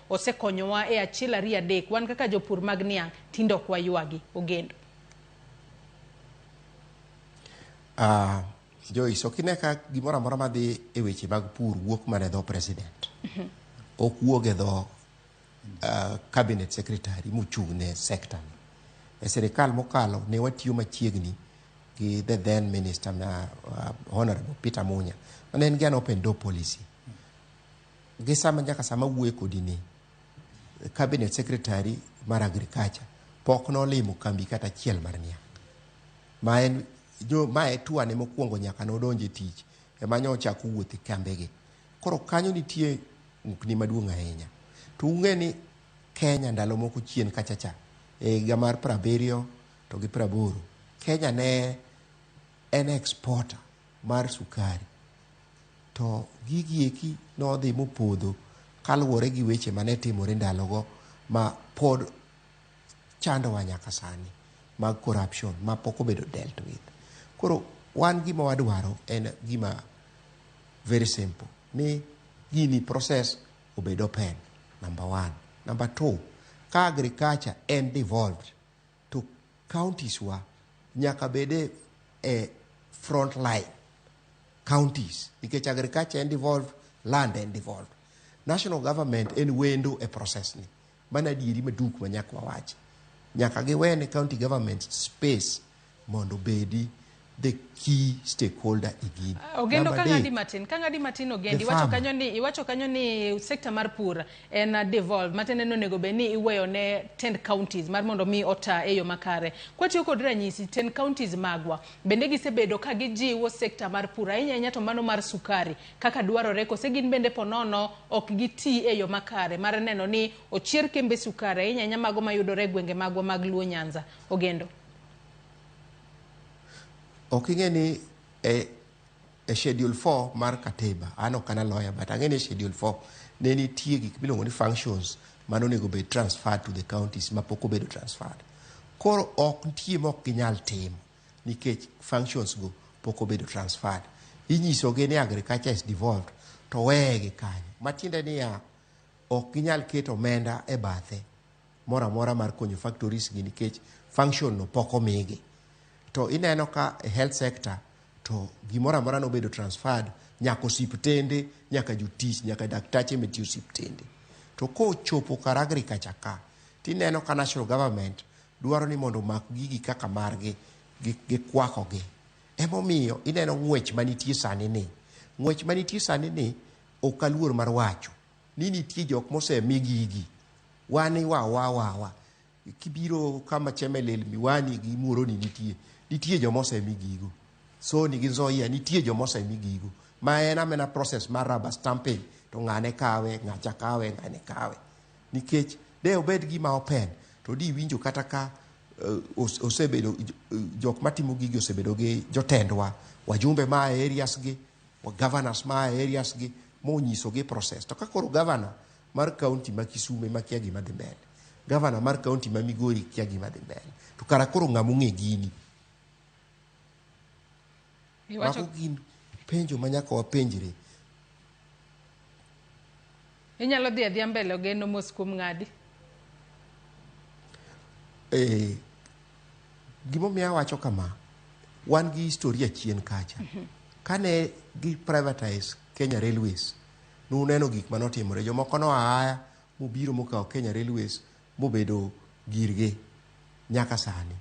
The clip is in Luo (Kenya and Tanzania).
Osekonyowa e achiel ariyo adek wan kaka jopur mag niang' tinde ok waywagi Ogendo. Joyce, ok ine ka gimoro amora madhi e weche mag pur wuok mana e dho president. Ok wuog e dho cabinet secretary mochung' ne sector ni. E sirikal mokalo ne watiyo machiegni gi the then minister ma Honorable Peter Munya mane en gi an open door policy. Gi sama nyaka sama wuoye kodi ni cabinet secretary mar agriculture pok nolimo kambi kata achiel mar niang'. Ma en jo ma e tuane mokwongo nyaka nodonj e tich ema nyo ochako wuoth e kambegi. Koro kanyo nitie ng'ukni maduong' ahinya. To ung'e ni Kenya ndalo moko chien kacha cha e higa mar 70 to gi 80 Kenya ne en exporter mar sukari. To gigi eki nodhi mopodho kaluwore gi weche mane timore ndalogo ma pod chandowa nyaka sani mag corruption ma pok obedo dealt with. Koro wan gima wadwaro en gima very simple ni gini process obed open number one. Number two, ka agriculture en devolved to counties wa nyaka bede e front line counties nikech agriculture en devolved, land en devolved. National government en wendo e process ni. Mano adieri maduk ma nyaka wawachi. Nyaka giwene county government space mondo obedi the key stakeholder e gini. Ogendo Number ka ng'adi adek, matin, ka ng'adi matin Ogendi, The iwacho farmer. kanyo ni iwacho kanyo ni sector mar pur en devolved, matiende ni onego bed ni iweyo ne tend counties mar mondo mi ota e yo makare. Kwatiyo kod ranyisi, tend counties magwa bende gisebedo ka gijiwo sector mar pur ahinya ahinya to mano mar sukari kaka dwarore, kose gin bende ponono ok giti e yo makare mar neno ni ochier kembe sukari ahinya ahinya mago mayudore e gwenge magwa mag Luo Nyanza. Ogendo. Ok ing'e ni e schedule 4 mar katiba, an ok an a lawyer but ang'e ni e schedule 4 ne nitie gik miluongo ni functions mane onego bed transferred to the counties ma pok obedo transferred. Koro ok nitie mok ginyal timo nikech functions go pok obedo transferred. Inyisogi ni agriculture is devolved to wegi kanyo. Matiende niya, ok ginyal keto omenda e bathe moro amora mar konyo factories gi nikech function no pok omigi. To ineno ka e health sector to gimoro amora nobedo transferred nyaka osiptende, nyaka jotich, nyaka daktache matiyo osiptende. To kochopo kar agriculture ka, tineno ka national government dwaro ni mondo omak gigi kaka margi, gikwakogi. Emomiyo ineno ng'wech manitie sani ni. Ng'wech manitie sani ni ok aluor mar wacho ni nitie jok mosemi gigi. Wan iwawa wawa. Kibiro kama Chemelil, Miwani gi Muhoroni nitie. Nitie joma osemi gigo. Soni gi Nzoia nitie joma osemi gigo. Ma en amena process mar rubber stamping to ng'ane kawe, ng'acha kawe, ng'ane kawe. Nikech de obed gima open to di winjo kata ka osebedo jok matimo gigi osebedo gi jotendwa, wajumbe ma e areas gi, governors ma e areas gi monyisogi process. To ka koro governor mar county ma Kisumu ema kia gima dhi mbele, governor mar county ma Migori kia gima dhi mbele, to kara koro ng'ama ong'e gini? Iwacho Mago gin penjo ma nyaka wapenjre. Inyalo dhi adhiya mbele Ogendo mos kuom ng'adi. Gimomiyo awacho kama, wan gi historia chien kacha. Kane gi privatize Kenya Railways, nuneno gik manotimore. Jomoko noa aya mobiro mokawo Kenya Railways mobedo girgi nyaka sani.